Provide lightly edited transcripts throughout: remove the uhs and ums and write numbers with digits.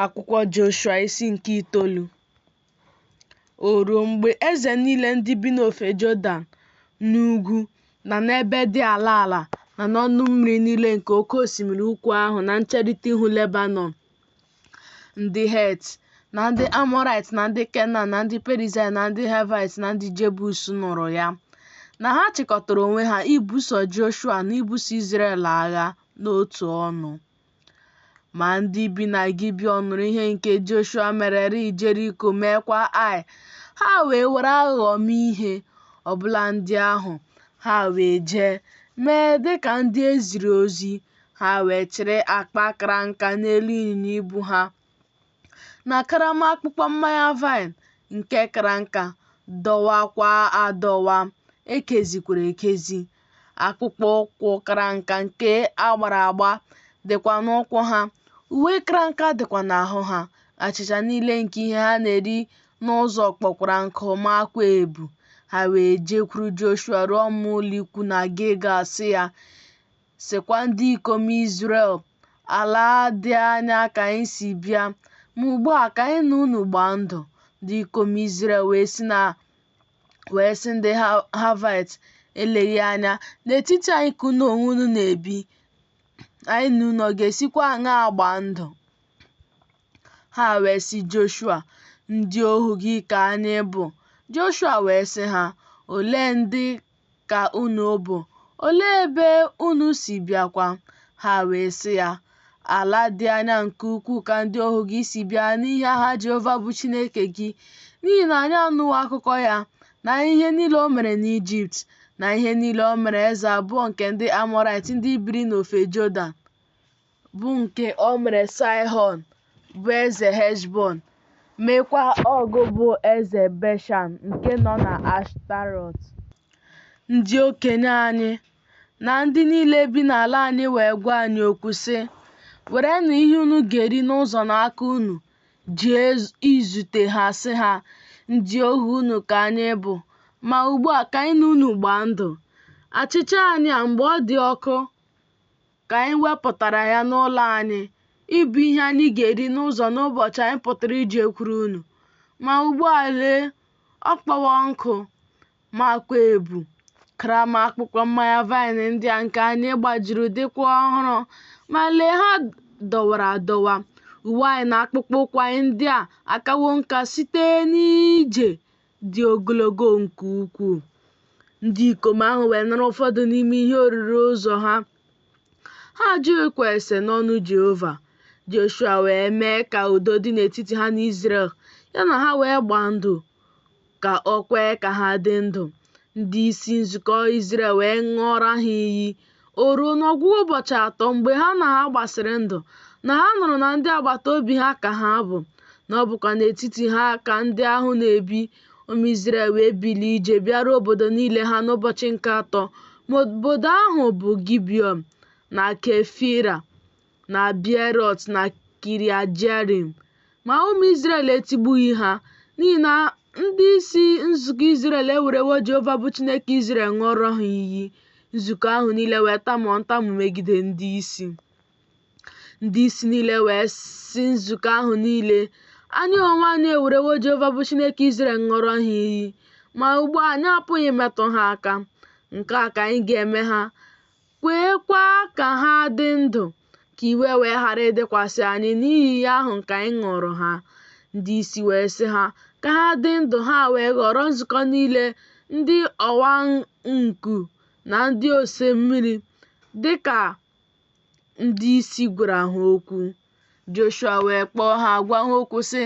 Akwụkwọ Joshua isi nke itoolu. O ruo mgbe eze niile ndị bi n'ofe Jọdan, n'ugwu, na n'ebe dị ala ala, na n'ọnụ mmiri niile nke oke osimiri ukwu ahụ na ncherịta ihu Lebanọn, ndị Het, na ndị Amọraịt na ndị Kenan na ndị Perizaịt na ndị Haịvaịt na ndị Jebus nụrụ ya, na ha chịkọtara onwe ha ibuso Joshua na ibuso Izrel agha n'otu ọnụ. Ma ndị bi na Gibiọn nụrụ ihe nke Joshua mererịị Jeriko meekwa Ai, ha wee were aghụghọ mee ihe, ọbụla ndị ahụ, ha wee jee, mee dị ka ndị e ziri ozi, ha wee chịrị akpa kara nka n'elu ịnyịnya ibu ha, na karama akpụkpọ mmanya vaịn nke kara nka, dọwakwa adọwa, e kezikwara ekezi. Akpụkpọ ụkwụ kara nka nke a gbara agba dịkwa n'ụkwụ ha, uwe kara nka dịkwa n'ahụ ha. Achịcha niile nke ihe ha na-eri n'ụzọ kpọkwara nkụ maakwa ebu. Ha wee jekwuru Joshua ruo ọmụma ụlọikwu na Gilgal sị ya, sịkwa ndị ikom Izrel, Ala dị anya ka anyị si bịa, ma ugbu a ka anyị na unu gbaa ndụ. Ndị ikom Izrel wee sị ndị Haịvaịt, Eleghị anya, n'etiti anyị ka unu onwe unu na-ebi, anyị na unu ọ ga-esikwa aṅaa gbaa ndụ? Ha wee sị Joshua, Ndị ohu gị ka anyị bụ. Joshua wee sị ha, Olee ndị ka unu bụ, olee ebe unu si bịakwa? Ha wee sị ya, Ala dị anya nke ukwuu ka ndị ohu gị si bịa n'ihi aha Jehova bụ Chineke gị, n'ihi na anyị anụwo akụkọ ya, na ihe niile o mere n'Ijipt, na ihe niile o mere eze abụọ nke ndị Amọraịt ndị biri n'ofe Jọdan, bụ nke o mere Saịhọn bụ eze Heshbọn, meekwa Ọg bụ eze Beshan nke nọ n'Ashtarọt. Ndị okenye anyị na ndị niile bi n'ala anyị wee gwa anyị okwu sị, Werenụ ihe unu ga-eri n'ụzọ n'aka unu jee izute ha sị ha, Ndị ohu unu ka anyị bụ, ma ugbu a ka anyị na unu gbaa ndụ. Achịcha anyị a mgbe ọ dị ọkụ ka anyị wepụtara ya n'ụlọ anyị ịbụ ihe anyị ga-eri n'ụzọ n'ụbọchị anyị pụtara ijekwuru unu. Ma ugbu a lee, ọ kpọwo nkụ, maakwa ebu. Karama akpụkpọ mmanya vaịn ndị a nke anyị gbajiri dịkwa ọhụrụ, ma lee ha dọwara adọwa. Uwe anyị na akpụkpọ ụkwụ anyị ndị a akawo nka site n'ije dị ogologo nke ukwuu. Ndị ikom ahụ wee nara ụfọdụ n'ime ihe oriri ụzọ ha. Ha ajụghịkwa ese n'ọnụ Jehova. Joshua wee mee ka udo dị n'etiti ha na Izrel, ya na ha wee gbaa ndụ ka o kwee ka ha dị ndụ. Ndị isi nzukọ Izrel wee ṅụọrọ ha iyi. O ruo n'ọgwụgwụ ụbọchị atọ mgbe ha na ha gbasịrị ndụ, na ha nụrụ na ndị agbata obi ha ka ha bụ, na ọ bụkwa n'etiti ha ka ndị ahụ na-ebi. Ụmụ Izrel wee bilie ije bịaruo obodo niile ha n'ụbọchị nke atọ. Ma obodo ahụ bụ Gibiọn, na Kefira, na Bierot, na Kiriat-Jearim. Ma ụmụ Izrel etigbughị ha, n'ihi na ndị isi nzukọ Izrel ewerewo Jehova bụ Chineke Izrel ṅụọrọ ha iyi. Nzukọ ahụ niile wee tamuo ntamu megide ndị isi. Ndị isi niile wee sị nzukọ ahụ niile, Anyị onwe anyị ewerewo Jehova bụ Chineke Izrel ṅụọrọ ha iyi, ma ugbu a anyị apụghị imetụ ha aka. Nke a ka anyị ga-eme ha, kweekwa ka ha dị ndụ, ka iwe wee ghara ịdịkwasị anyị n'ihi iyi ahụ nke anyị ṅụụrụ ha. Ndị isi wee sị ha, ka ha dị ndụ, ha wee ghọrọ nzukọ niile ndị ọwa nku na ndị ose mmiri, dị ka ndị isi gwara ha okwu. Joshua wee kpọọ ha gwa ha okwu sị,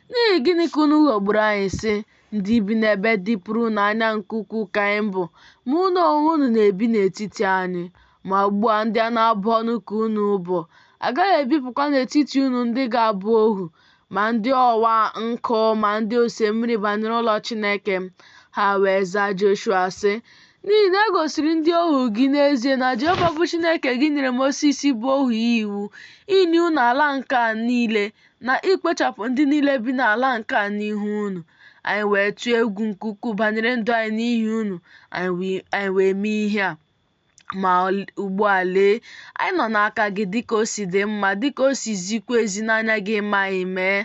N'ihi gịnị ka unu ghọgburu anyị sị, Ndị bi n'ebe dịpụrụ unu anya nke ukwuu ka anyị bụ, ma unu onwe unu na-ebi n'etiti anyị. Ma ugbu a ndị a na-abụ ọnụ ka unu bụ, a gaghị ebipụkwa n'etiti unu ndị ga-abụ ohu, ma ndị ọwa nkụ ma ndị ose mmiri banyere ụlọ Chineke m. Ha wee zaa Joshua sị, N'ihi na e gosiri ndị ohu gị n'ezie na Jehova bụ Chineke gị nyere Mosis bụ ohu ya iwu inye unu ala nke a niile na ikpochapụ ndị niile bi n'ala nke a n'ihu unu. Anyị wee tụọ egwu nke ukwuu banyere ndụ anyị n'ihi unu, anyị wee mee ihe a. Ma ugbu a, lee, anyị nọ n'aka gị dịka o si dị mma, dịka o si zikwa ezi n'anya gị ime anyị, mee.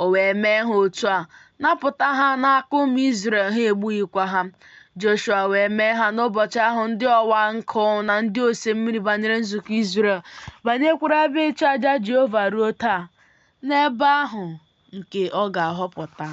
O wee mee ha otu a, napụta ha n'aka ụmụ Izrel, ha egbughịkwa ha. Joshua wee mee ha n'ụbọchị ahụ ndị ọwa nkụ na ndị ose mmiri banyere nzukọ Izrel, banyekwara ebe ịchụaja Jehova ruo taa, n'ebe ahụ nke ọ ga-ahọpụta.